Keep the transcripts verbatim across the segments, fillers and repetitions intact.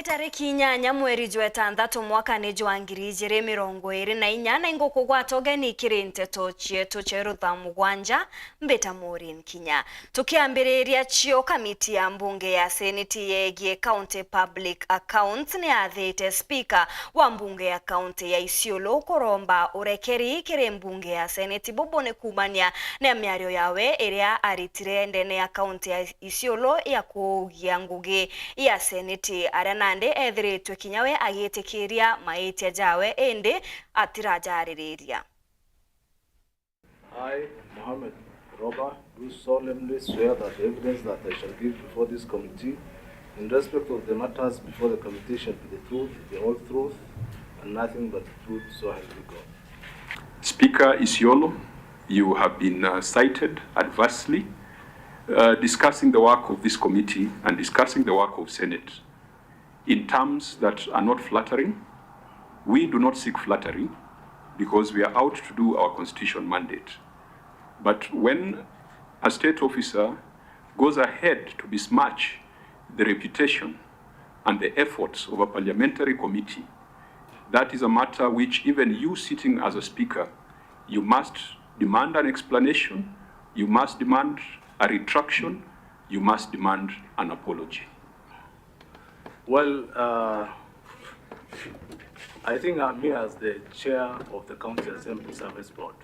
Tariki inyanya mweri jwa itantatu mwakani jwa ngiri ijiri mirongo iri na inya, na ingukugwata ugeni kiri nteto cietu cia rutha mugwanja, mbita Maureen Kinya. Tukiambiriria cio, kamiti ya mbunge ya seneti yegie County Public Accounts niyathite spika wa mbunge ya kaunti ya Isiolo kuromba urekeri kiri mbunge ya seneti bubu ni kuumania na miario yawe iria aritire ndene ya kaunti ya Isiolo ya kuugia ngugi ya seneti, aria nandi ethiritwe kinya we agitikiria maitia jawe, indi atirajaririria. I, Mohamed Roba, do solemnly swear that the evidence that I shall give before this committee in respect of the matters before the committee shall be the truth, the whole truth, and nothing but the truth, so help me God. Speaker Isiolo, you have been, uh, cited adversely, uh, discussing the work of this committee and discussing the work of Senate in terms that are not flattering. We do not seek flattery because we are out to do our constitution mandate. But when a state officer goes ahead to besmirch the reputation and the efforts of a parliamentary committee, that is a matter which even you sitting as a speaker, you must demand an explanation, you must demand a retraction, you must demand an apology. Well, uh, I think I'm here as the chair of the County Assembly Service Board,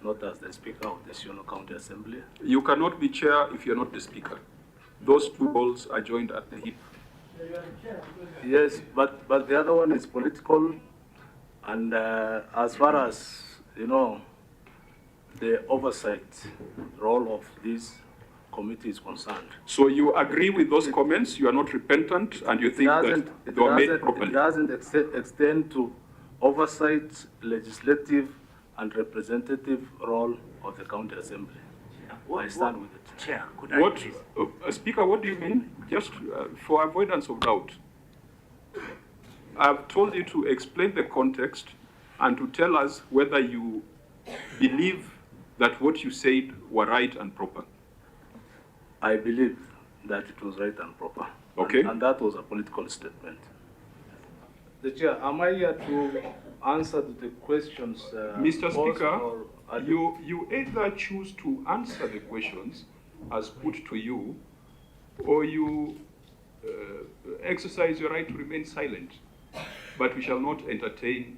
not as the speaker of the Isiolo County Assembly. You cannot be chair if you're not the speaker. Those two roles are joined at the hip. Yes, but, but the other one is political, and, uh, as far as, you know, the oversight role of this committee is concerned. So you agree with those comments, you are not repentant, and you think that they were made properly? It doesn't, it doesn't ex-, extend to oversight, legislative, and representative role of the County Assembly. I stand with it. Chair, could I please? What, uh, Speaker, what do you mean? Just, uh, for avoidance of doubt, I've told you to explain the context and to tell us whether you believe that what you said were right and proper. I believe that it was right and proper. Okay. And, and that was a political statement. The chair, am I here to answer to the questions, uh, Mister Speaker, you, you either choose to answer the questions as put to you, or you, uh, exercise your right to remain silent, but we shall not entertain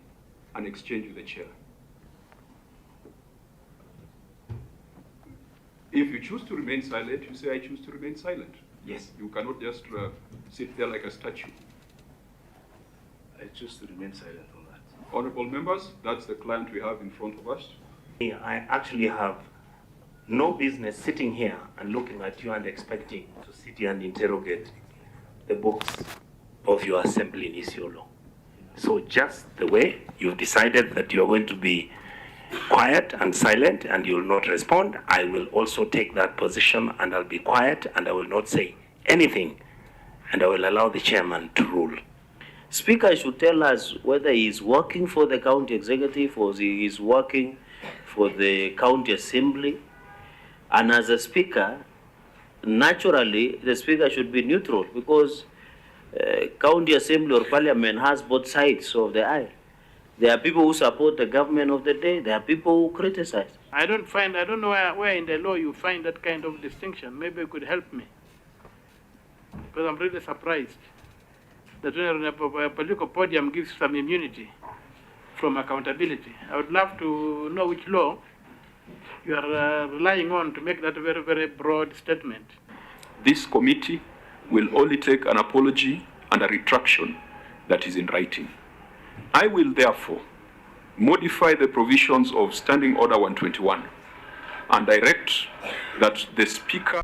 an exchange with the chair. If you choose to remain silent, you say, "I choose to remain silent." Yes. You cannot just, uh, sit there like a statue. I choose to remain silent on that. Honorable members, that's the client we have in front of us. I actually have no business sitting here and looking at you and expecting to sit here and interrogate the books of your assembly in Isiolo. So just the way you've decided that you're going to be quiet and silent and you'll not respond, I will also take that position and I'll be quiet and I will not say anything and I will allow the chairman to rule. Speaker should tell us whether he is working for the county executive or he is working for the county assembly. And as a speaker, naturally, the speaker should be neutral because, uh, county assembly or parliament has both sides of the aisle. There are people who support the government of the day, there are people who criticize. I don't find, I don't know where, where in the law you find that kind of distinction. Maybe you could help me. Because I'm really surprised that when a, a political podium gives some immunity from accountability. I would love to know which law you are, uh, relying on to make that very, very broad statement. This committee will only take an apology and a retraction that is in writing. I will therefore modify the provisions of Standing Order one twenty-one and direct that the Speaker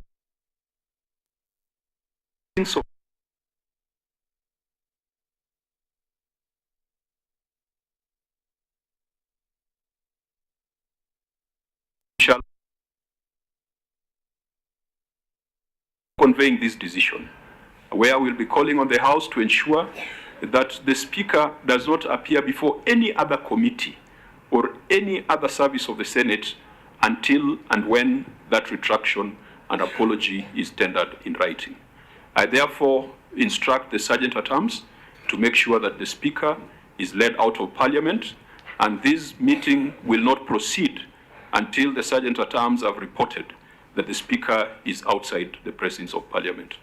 shall conveying this decision, where we'll be calling on the House to ensure that the Speaker does not appear before any other committee or any other service of the Senate until and when that retraction and apology is tendered in writing. I therefore Instruct the Sergeant at Arms to make sure that the Speaker is led out of Parliament, and this meeting will not proceed until the Sergeant at Arms have reported that the Speaker is outside the presence of Parliament.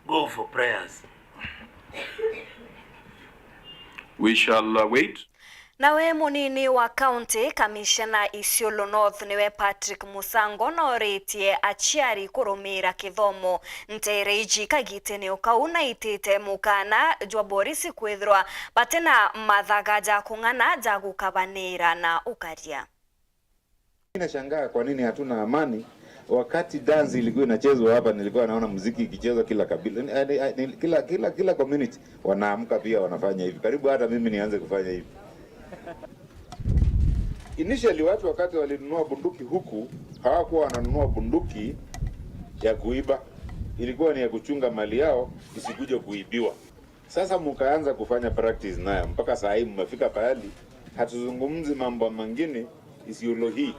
Go for prayers. We shall, uh, wait. Nawe munini wa county, kamishena Isiolo North niwe Patrick Musango noritie aciari kurumiira kithomo nteere iji kagitene o kau, na itite mukana jwa borisi kwithirwa batina mathaga ja kung'ana ja gukabaniira na ukaria. Nashangaa kwa nini hatuna amani. Wakati dance ilikuwa inachezwa hapa, nilikuwa naona muziki ikichezwa kila kabila, eh, eh, eh, kila, kila, kila community wanaamka pia wanafanya hivi. Karibu hata mimi nianze kufanya hivi. Initially, watu wakati walinunua bunduki huku, hawakuwa wananunua bunduki ya kuiba. Ilikuwa ni ya kuchunga mali yao isikuje kuibiwa. Sasa mkaanza kufanya practice nayo, mpaka saa hii mmefika pahali hatuzungumzi mambo mengine Isiolo hii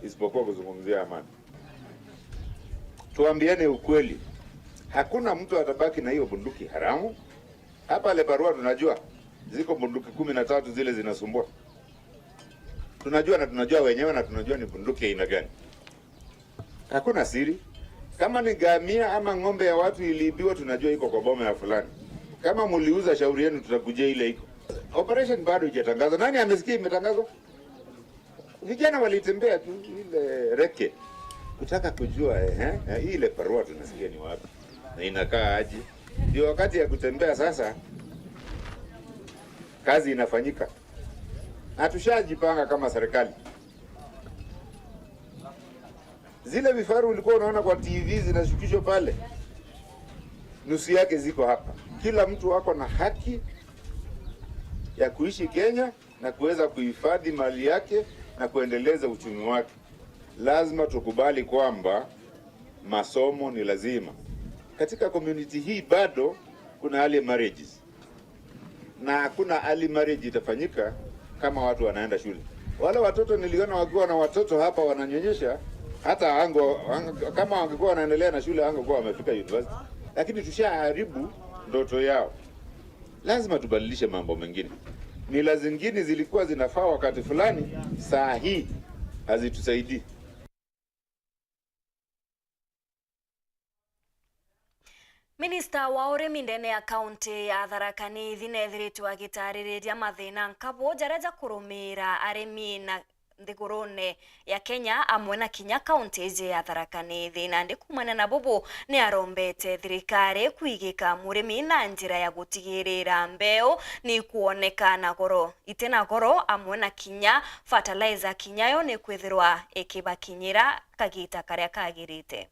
isipokuwa kuzungumzia amani. Tuambiane ukweli, hakuna mtu atabaki na hiyo bunduki haramu. Hapa Leparua tunajua ziko bunduki kumi na tatu zile zinasumbua. Tunajua, na tunajua wenyewe, na tunajua ni bunduki aina gani. Hakuna siri. Kama ni ngamia ama ng'ombe ya watu iliibiwa, tunajua iko kwa boma ya fulani. Kama muliuza, shauri yenu, tutakujia ile iko. Operation bado haijatangazwa. Nani amesikia imetangazwa? Vijana walitembea tu ile reke kutaka kujua, ehe, eh, hii Leparua tunasikia ni wapi na inakaa aje. Ndio wakati ya kutembea sasa, kazi inafanyika. Hatushajipanga kama serikali. Zile vifaru ulikuwa unaona kwa T V zinashukishwa pale, nusu yake ziko hapa. Kila mtu ako na haki ya kuishi Kenya na kuweza kuhifadhi mali yake na kuendeleza uchumi wake. Lazima tukubali kwamba masomo ni lazima. Katika community hii bado kuna early marriages. Na hakuna early marriage itafanyika kama watu wanaenda shule. Wale watoto niliona wakiwa na watoto hapa wananyonyesha, hata wango, wango, kama wangekuwa wanaendelea na shule, wangekuwa wamefika university. Lakini tushaharibu ndoto yao. Lazima tubadilishe mambo mengine. Mila zingine zilikuwa zinafaa wakati fulani, saa hii hazitusaidii. Minista wa urimi ndene ya kaunti ya Tharaka Nithi neethiritwe agitaririria mathina nkabu jaria jakurumiira arimi na nthigurune ya Kenya amwe na kinya kaunti iji ya Tharaka Nithi. Nandi kuumania na bubu, ni arombete thirikari kwigika murimi na njira ya gutigirira mbeu ni kwoneka na goro, iti na goro, amwe na kinya fertilizer kinya yo ni kwithirwa ikibakinyira kagita karia kagirite.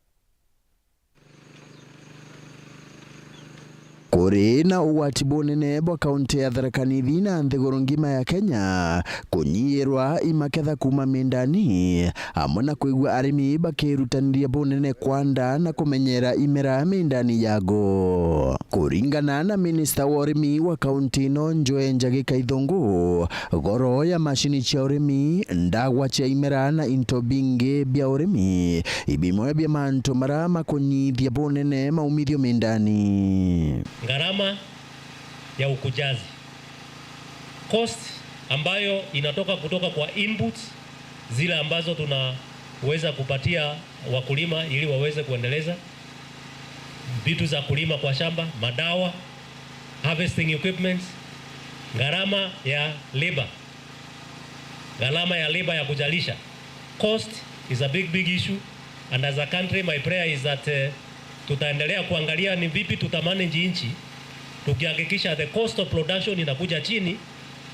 Kuri na ugwati bunene bwa kaunti ya Tharaka Nithi na nthiguru ngima ya Kenya kunyiyirwa i maketha kuuma mindani, amwe na kwigua arimi bakirutaniria bunene kwanda na kumenyera imera mindani yago. Kuringana na minista wa urimi wa kaunti ino, Njue Njagi Kaithungu, goro ya macini cia urimi, ndagwa cia imera na into bingi bia urimi, ibimwe bia mantu maria makunyithia bunene maumithio mindani. Gharama ya ukujazi, cost ambayo inatoka kutoka kwa inputs zile ambazo tunaweza kupatia wakulima ili waweze kuendeleza vitu za kulima kwa shamba, madawa, harvesting equipments, gharama ya labor, gharama ya labor ya kujalisha. Cost is a big, big issue, and as a country, my prayer is that, eh, tutaendelea kuangalia ni vipi tutamanage nchi, tukihakikisha the cost of production inakuja chini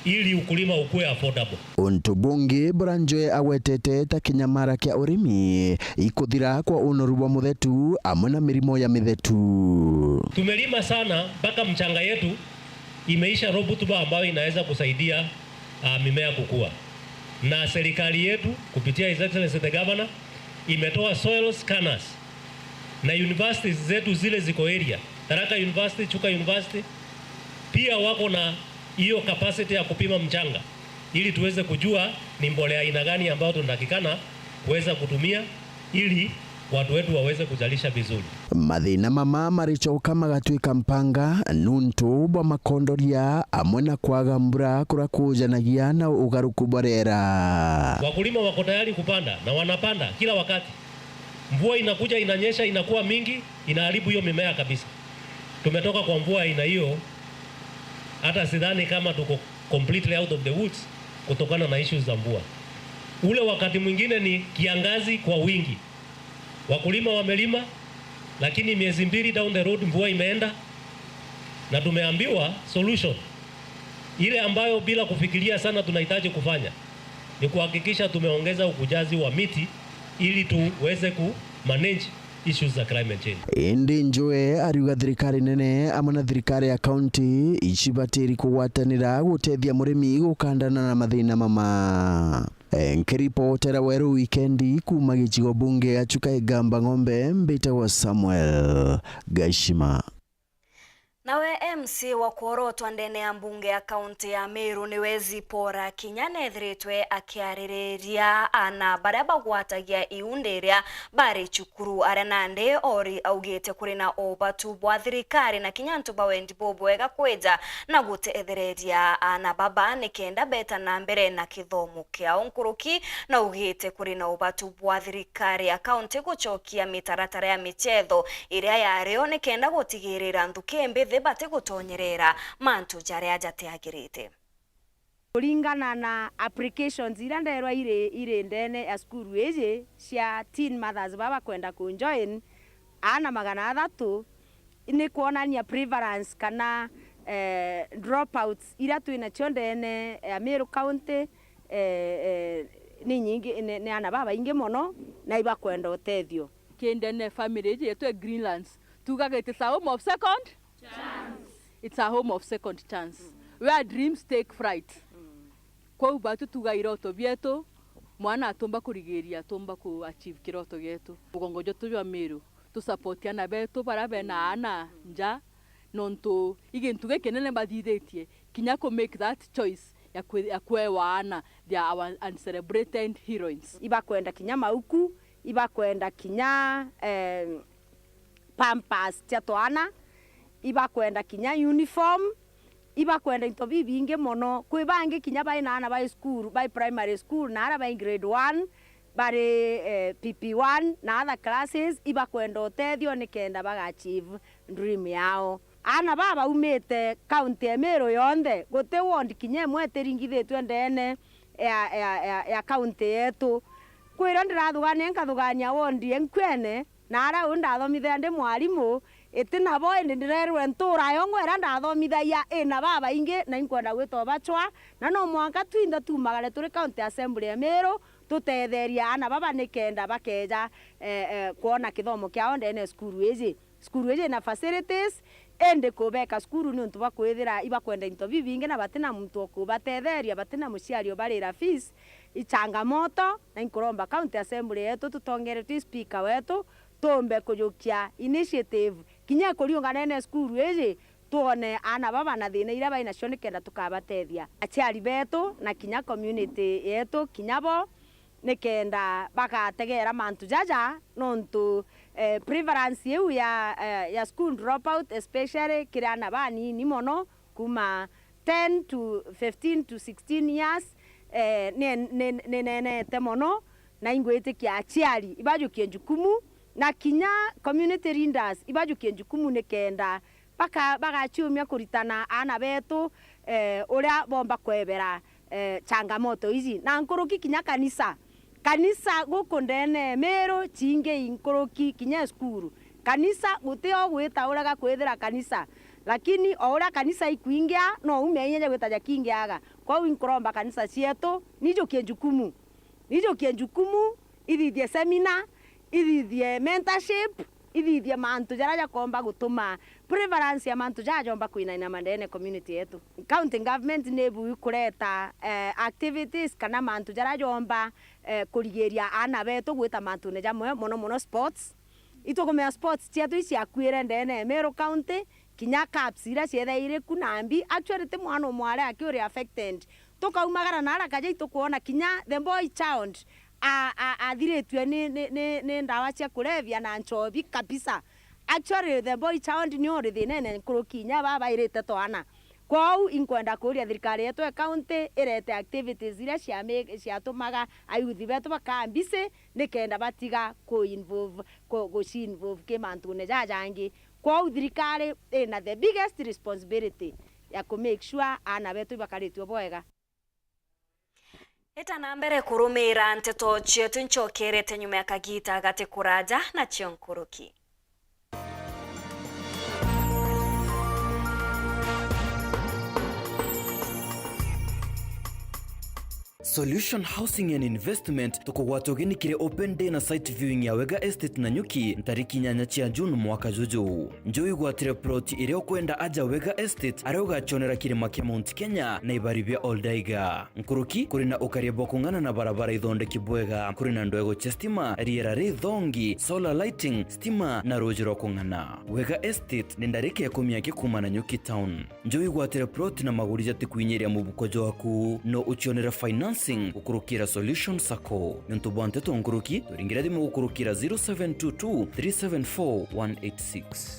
ili ukulima ukue affordable. Untu bungi buria Njue agwetete ta kinyamara kia urimi, ikuthira kwa unoru bwa muthetu, amwe na mirimo ya mithetu. Tumelima sana mpaka mchanga yetu imeisha rutuba ambayo inaweza kusaidia, ah, mimea kukua. Na serikali yetu kupitia His Excellency the Governor imetoa soil scanners, na universities zetu zile ziko area, Tharaka University, Chuka University, pia wako na hiyo capacity ya kupima mchanga ili tuweze kujua ni mbolea aina gani ambayo tunatakikana kuweza kutumia ili watu wetu waweze kuzalisha vizuri. Mathina mama maricoka magatuika mpanga nuntu bwa makondoria amwe na kwaga mbura kuria kujanagia na ugaruku bwa riera. Wakulima wako tayari kupanda na wanapanda kila wakati. Mvua inakuja, inanyesha, inakuwa mingi, inaharibu hiyo mimea kabisa. Tumetoka kwa mvua aina hiyo, hata sidhani kama tuko completely out of the woods kutokana na issues za mvua. Ule wakati mwingine ni kiangazi kwa wingi. Wakulima wamelima, lakini miezi mbili down the road mvua imeenda, na tumeambiwa solution ile ambayo bila kufikiria sana tunahitaji kufanya ni kuhakikisha tumeongeza ukujazi wa miti ili tuweze ku manage issues za climate change. Indi Njue ariuga thirikari nene amwe na thirikari ya kaunti icibatiri kugwatanira gutethia murimi gukandana na mathina mama. Eh, nkiripotera Weru Wikendi kuuma gicigo bunge ya Chuka Igamba Ng'ombe, mbitagwa Samuel Gashima. Nawe M C wa kworotwa ndene ya mbunge ya kaunti ya Meru niwe Zipporah Kinya nethiritwe akiaririria aana baria bagwatagia iundi ria bari cukuru, aria nandi ori augite kuri na ubatu bwa thirikari na kinya antu ba wendi bubwega kwija na gutethereria aana baba nikenda beta na mbere na kithomo kiao nkuruki. Na augite kuri na ubatu bwa thirikari ya kaunti gucokia mitaratara ya michetho iria yario nikenda gutigirira nthuki mbithi batigutonyerera mantu jaria jatiagirite. Kuringana na applications iria nderwa iri, iri ndene ya cukuru iji cia teen mothers baba bakwenda ku join, aana magana athatu, ni kwonania prevalence kana, eh, dropouts iria twinacio ndene ya Meru County, eh, eh, ni nyingi, ni, ni aana babaingi mono na ibakwenda utethio. Ki ndene family iji yetu ya Greenlands, tugaga it is a home of second chance. It's a home of second chance, where dreams take flight. Kwou batu tuga iroto bietu, mwana atumba kurigiria, atumba ku achieve kiroto gietu. Mugongo jwetu jwa Meru, tu support aana betu baria bena aana nja, nontu i gintu gikinene bathithitie, kinya ku make that choice ya kwi-, ya kwewa aana, they are our uncelebrated heroines. Ibakwenda kinya mauku, ibakwenda kinya, eh, pampers cia twana, ibakwenda kinya uniform, ibakwenda into bibingi mono. Kwi bangi kinya bai na aana bai school, bai primary school, na aria bai grade one, bari, eh, P P one na other classes, ibakwenda utethio nikenda baga achieve dream yao. Aana baba baumite county ya Meru yonthe, guti ward kinya imwe itiringithitue ndene ya, ya, ya, ya county yetu. Kwira ndirathugania, nkathugania ward ya Nkwene, na aria u ndathomithia ndi mwarimu, iti nabo, indi ndirerwe ntura yongwa iria ndathomithagia ina babaingi, na inkwenda gwita ubacwa, na no mwanka twinthe tumagare turi County Assembly ya Meru, tutetherie aana baba nikenda bakeja, eh, eh, kwona kithomo kiao ndene ya cukuru iji. Cukuru iji ina facilities, indi kubeka cukuru niuntu bwa kwithira ibakwenda into bibingi na batina muntu o kubatetheria, batina muciari ubarira fees, i changamoto, na inkuromba County Assembly yetu tutongeretwe i speaker wetu, tuumbe kujukia initiative kinya ikuriunganene cukuru iji, twone aana baba na thina iria bainacio nikenda tukabatethia. Aciari betu na kinya community yetu kinya bo nikenda bagategeera mantu jaja, nontu, eh, prevalence iu ya, eh, ya school dropout, especially kiri aana banini mono, kuma ten to fifteen to sixteen years, eh, ni, ni, ni nenete mono, na ingwitikia aciari ibajukie njukumu, na kinya community leaders ibajukie njukumu nikenda baka-, bagaciumia kuritana aana betu, eh, uria bomba kwebera, eh, changamoto iji. Na nkuruki kinya kanisa. Kanisa guku ndene Meru ciingi i nkuruki kinya cukuru. Kanisa guti o gwita urega kwithira kanisa. Lakini o uria kanisa ikwingia, no ume inya ja gwita jakingiaga. Kwou inkuromba kanisa cietu, nijukie njukumu. Nijukie njukumu, ithithie seminar, ithithie mentorship, ithithie mantu jaria jakomba gutuma prevalence ya mantu jaja jomba kwinaina mandene community yetu. County government ni ibui kureta, eh, activities kana mantu jaria jomba, eh, kurigiria aana betu gwita mantune jamwe, mono mono sports. Itukumenya sports cietu iciakuire ndene ya Meru County, kinya cups iria ciethaire ku nambi, actually ti mwana umwe aria aki uri affected. Tukaumagara na haraka ja itukwona kinya the boy child a-, a-, athiritue ni, ni, ni, ni ndawa cia kulevya na nchobi kabisa. Actually, the boy child ni uri thinene nkuruki inya baba irite twana. Kwou inkwenda kuuria thirikari yetu ya county irete activities iria ciami-, ciatumaga ayuthi betu bakaa busy nikenda batiga ku involve, ku, guci involve ki mantune jajangi. Kwou thirikari ina the biggest responsibility ya ku make sure aana betu ibakaritue bwega. Ita na mbere kurumira nteto cietu, ncokerete nyuma ya kagita gati kuraja nacio nkuruki. Solution Housing and Investment tukugwata ugeni kiri open day na site viewing ya Wega Estate Nanyuki ntariki inyanya cia June mwaka juju. Njo wigwatire plot iria ukwenda aja Wega Estate, aria ugacionera kirima kia Mount Kenya na ibari bia Oldaiga. Nkuruki kuri na ukaria bwa kung'ana na barabara ithondeki bwega, kuri na ndwego cia stima, riera rithongi, solar lighting, stima na ruuji rwa kung'ana. Wega Estate ni ndarika ikumi aki kuuma Nanyuki town. Njo wigwatire plot na maguri jatikwinyiria mubuko jwaku, no ucionere financing gukurukira Solution Sacco. Niuntu bwa nteto nkuruki, turingira thimu gukurukira zero seven two two three seven four one eight six.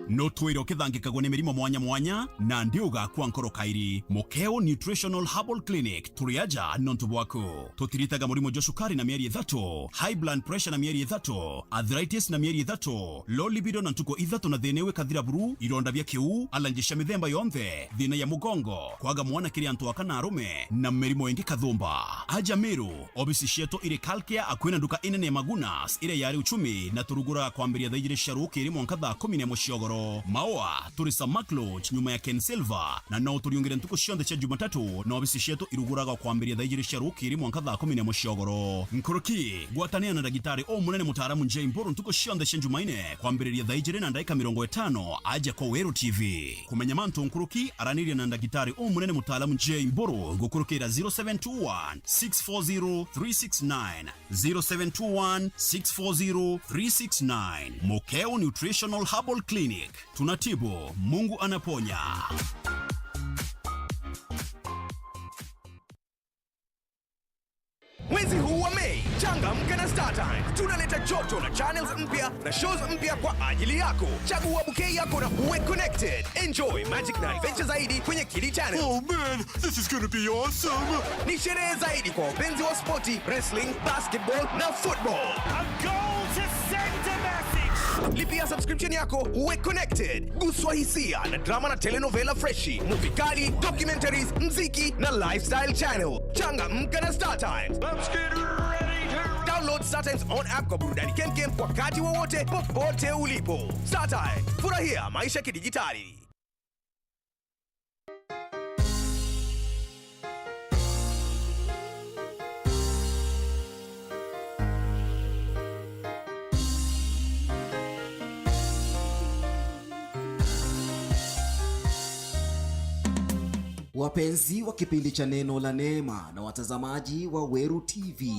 Nutwire ukithangikagwa ni mirimo mwanya mwanya, nandi ugakua nkoro kairi. Mukeo Nutritional Herbal Clinic, turi aja nontu bwaku. Tutiritaga murimo jwa cukari na mieri ithatu, high blood pressure na mieri ithatu, arthritis na mieri ithatu, low libido na ntuku ithatu na thina iu ikathira buru, ironda bia kiu, allergy cia mithemba yonthe, thina ya mugongo, kwaga mwana kiri antu aka na arume, na mirimo ingi kathumba. Aja Meru, obisi cietu iri Kalkia akui na nduka inene ya Magunas iria yari Uchumi, na turuguraga kwambiria thaa ijiri cia rukiri mwanka thaa kumi na imwe cia ugoro. Maua, turi Samak Lodge nyuma ya Ken Silver, na no uturiungire ntuku cionthe cia Jumatatu, na obisi cietu iruguraga kwambiria thaa ijiri cia rukiri mwanka thaa kumi na imwe cia ugoro. Nkuruki, gwatanira na ndagitari umunene mutaaramu Jay Mburu ntuku cionthe cia Jumaine kwambiriria thaa ijiri na ndaika mirongo itano aja kwa Weru T V. Kumenya mantu nkuruki, araniria na ndagitari umunene mutaaramu Jay Mburu gukurukira zero seven two one six four zero three six nine. Zero seven two one six four zero three six nine. Mokeo Nutritional Herbal Clinic. Tunatibu, Mungu anaponya. Mwezi huu wa Mei, changamka na StarTimes. Tunaleta joto la channels mpya na shows mpya kwa ajili yako. Chagua bouquet yako na uwe connected. Enjoy magic na adventure zaidi kwenye Kili Channel. Oh man, this is gonna be awesome. Ni sherehe zaidi kwa wapenzi wa spoti, wrestling, basketball na football. A goal to send a message. Lipia subscription yako uwe connected. Guswa hisia na drama na telenovela freshi, movie kali, documentaries, mziki na lifestyle channel. Changamka na StarTimes. Let's get ready to download StarTimes on app kwa burudani kemkem wakati wowote, popote ulipo. StarTimes, furahia maisha kidijitali. Wapenzi wa kipindi cha Neno la Neema na watazamaji wa Weru T V,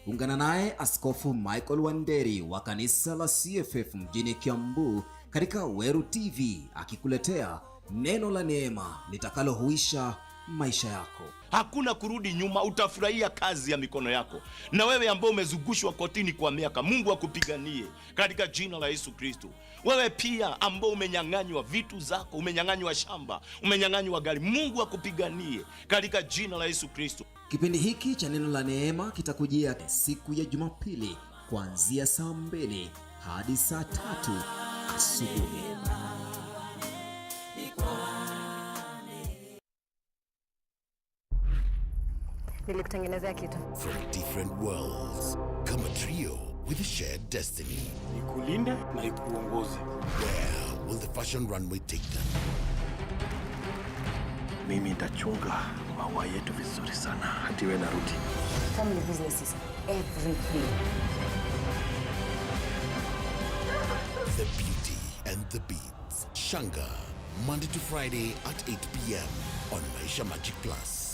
Ungana naye Askofu Michael Wanderi wa kanisa la C F F mjini Kiambu katika Weru T V akikuletea neno la neema litakalohuisha maisha yako. Hakuna kurudi nyuma, utafurahia kazi ya mikono yako. Na wewe ambao umezungushwa kotini kwa miaka, Mungu akupiganie katika jina la Yesu Kristo. Wewe pia ambao umenyang'anywa vitu zako, umenyang'anywa shamba, umenyang'anywa gari, Mungu akupiganie katika jina la Yesu Kristo. Kipindi hiki cha Neno la Neema kitakujia siku ya Jumapili kuanzia saa mbili hadi saa tatu asubuhi. Nilikutengenezea kitu. From different worlds, come a trio with a shared destiny. Ikulinde na ikuongoze. Where will the fashion runway take them? Mimi nitachunga maua yetu vizuri sana hadi we narudi. Family business is everything. The Beauty and the Beast. Shanga, Monday to Friday at eight p m on Maisha Magic Plus.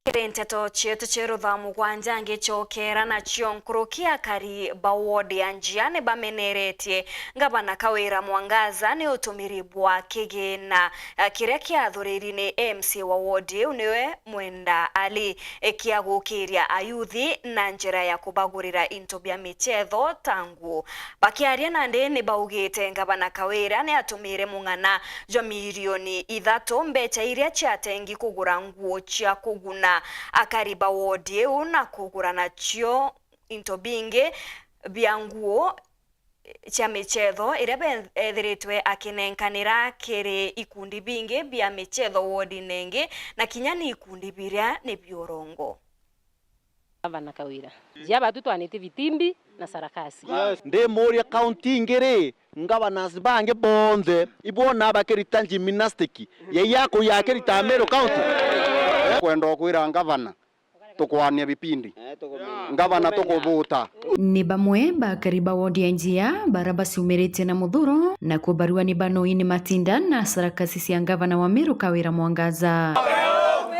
Kiri nteto cietu cia ruthaa mugwanja ngicokera nacio, nkuruki akari ba ward ya Njia ni bameneretie ngavana Kawira Mwangaza ni utumiri bwa kigina, eh, kiria kiathuriri ni M C A wa ward iu niwe Mwenda Ali, eh, kia gukiria ayuthi na njira ya kubagurira into bia michetho ta nguo. Bakiaria nandi ni baugite ngavana Kawira ni atumire mung'ana jwa milioni ithatu mbecha iria ciatengi kugura nguo cia kuguna akari ba ward iu na kugura nacio into bingi bia nguo cia michetho iria be-, ethiritwe akinenkanira kiri ikundi bingi bia michetho wodine ingi na kinya ni ikundi biria ni biurongo. Gavana Kawira. Njia batu twanite vitimbi na sarakasi. Ndimuria kaunti ingi ri, governors bangi bonthe ibwona bakirita gymnastic ya iya kuya akirita Meru County? Kwenda kwira ngavana tukwania vipindi. Ngavana tukuvuta. Ni bamwe bakari ba wodi ya Njia bara baciumiritie na muthuro na kubarua ni banoi ni matinda na sarakasi cia ngavana wa Meru Kawira Mwangaza.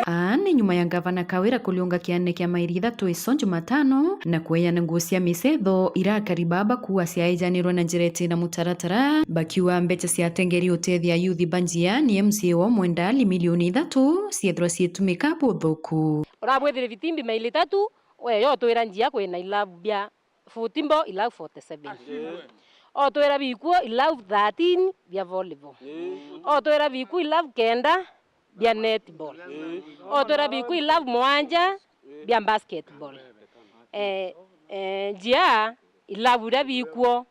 Aa ni nyuma ya ngavana Kawira kuliunga kiane kia mairi ithatu ico Jumatano na kweana nguo cia micetho irakari baa bakua ciaejanirwe na njira iti na mutaratara, bakiuga mbecha cia atengeri utethia ayuthi ba Njia ni M C A wa Mwenda Ali milioni ithatu ciethirwa ciitumika buthuku. Urabwithire vitimbi maili ithatu, we yo twira Njia kwina ilabu bia football, ilabu forty seven. Otwira bikuo, ilabu thirteen bia volleyball. Otwira bikuo, ilabu kenda bia netball. Otwira bikuo, ilabu mwanja bia basketball. Eh, eh, Njia, ilabu iria bikuo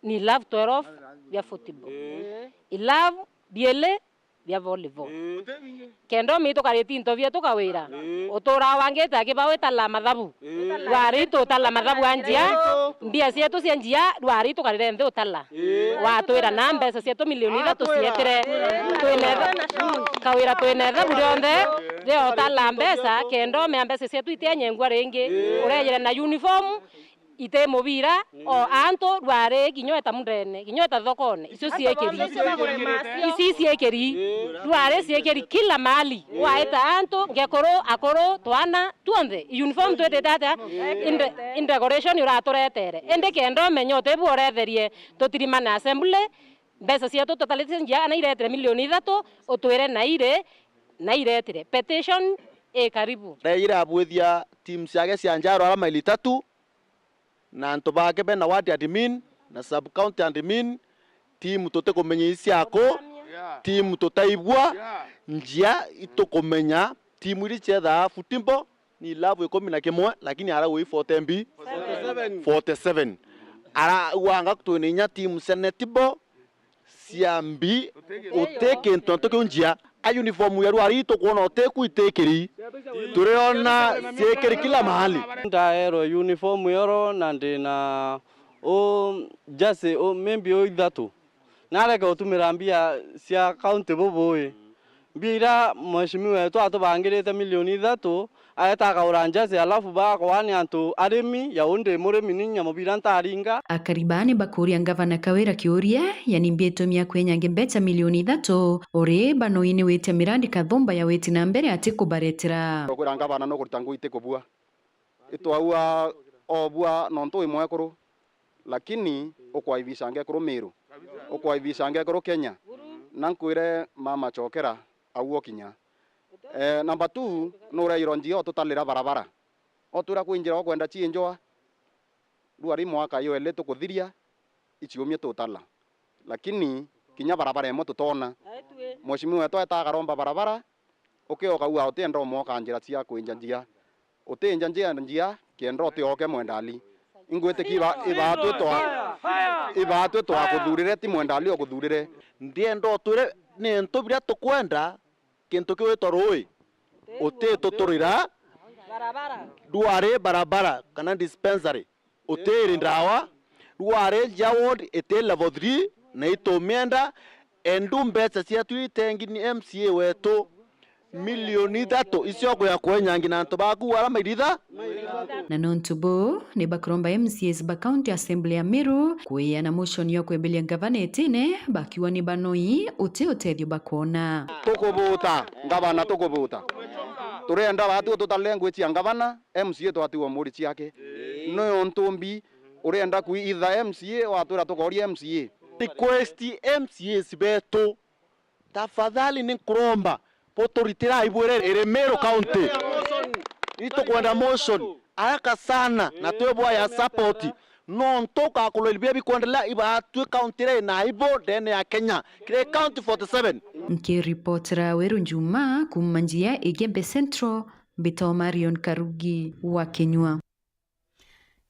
ni ilabu twelve bia football. Ilabu biele bia volleyball. Kenda umi tukarite into bietu Kawira. Utura wangite akibau itala mathabu. Rwari tutala mathabu a Njia. Mbia cietu cia Njia, rwari tukarire nthi utala. Watwira na mbeca cietu milioni ithatu cietire. Twina itha-, Kawira twina ithabu rionthe ria utala mbeca, kenda umea mbeca cietu itianyengua ringi. Urejire na uniform, iti mubira, o antu rwari kinya eta mundene, kinya eta thokone, icio ciekeri. Ici ciekeri, rwari ciekeri kila mahali. Waita antu, ngekuru, akuru, twana, tuonthe. Uniform twitite atia? Inde, in decoration uraturetere. Indi kenda umenye utibu uretherie, tutirimane assembly, mbeca cietu tutalite Njia, ana iretire milioni ithatu, utwire na iri, na iretire. Petition i karibu. Ndejire abwithia team ciake cia Njia arwara maili itatu, na antu bake bena ward admin na sub county admin, timu tutikumenya iciaku, timu tutaibua, Njia itukumenya, timu iria ciethaa football ni ilabu ikumi na kimwe, lakini arauga i forty mbi? Forty seven. Arauga anga twina inya timu cia netball, cia mbi, uti kintu antu kiu Njia. A uniform ya rwari tukwona uti ku itikiri. Turiona ciikiri kila mahali. Ndaerwe uniform yoro na ndina u jersey u maybe u ithatu. Nareke utumira mbia cia county bubui. Mbia iria mheshimiwa wetu atubangirite milioni ithatu, aeta akaura njazi, alafu bakwa ni antu arimi, ya undi murimi ni nyamubira ntaringa. Akari baa ni bakuria ngavana Kawira kiuria, yani mbia itumi ya kwenyange mbeca milioni ithatu, uri banoi ni witia mirandi kathumba ya witi na mbere ati kubaretera. Tukwira ngavana nukurita ngugi iti kubua. Itwaua obua nontu wi mwekuru, lakini ukwaibicanga ekuru Miru, ukwaibicanga ekuru Kenya. Na nkwire mama chokera, au okinya. Eh, number two, nurairwa njia otutalira barabara. Otwira kwi njira okwenda ciinjwa, rua ri mwaka yo eli tukuthiria, iciumie tutala. Lakini kinya barabara imwe tutona. Mheshimiwa wetu aeta akaromba barabara, ukioka ua utienda umwoka njira cia kwinja njia. Utinja njia, njia, kienda utioke Mwendali. Ingwitikia iba-, ibaatwi twa-, ibaatwi twakuthurire, ti Mwendali ukuthurire. Ndienda utwire ni ntu biria tukwenda, kintu kiu witwa rui. Utituturira. Rwari barabara kana dispensary, utiri ndawa. Rwari njia ward iti level three, na itumienda. Endu mbeca cietu itengi ni M C A wetu. Milioni ithatu icio kuya kwenyangi na antu baku ara mairitha. Na nontu buu, ni bakuromba M C As ba County Assembly ya Miru kwiana motion ya kwemberia ngavana itine, bakiuga ni banoi uti utethio bakwona. Tukubuta, ngavana tukubuta. Turenda batu tutale ngwi cia ngavana, M C A twatigwa muri ciake. Ni untu mbi urenda kwi itha M C A watwira tukoria M C A. Request M C As betu. Tafadhali ni nkuromba, buturitirai bwire iri Meru County. Itukwenda motion haraka sana na twibwaya support. Nontu ukakurwa biria bikwendelea ibaatwi county iria ina aibu ndene ya Kenya. Kiri county forty seven. Nkiripotera Weru Njuma kuuma njia Igembe Central, mbitwa Marion Karugi wa Kinyua.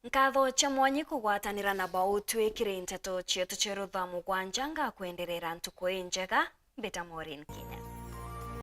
Nkatho cia mwanya kugwatanira na bautwi kiri nteto cietu cieru thaa mugwanja. Ngakwenderera ntuku injega. Mbita Maureen Kinya.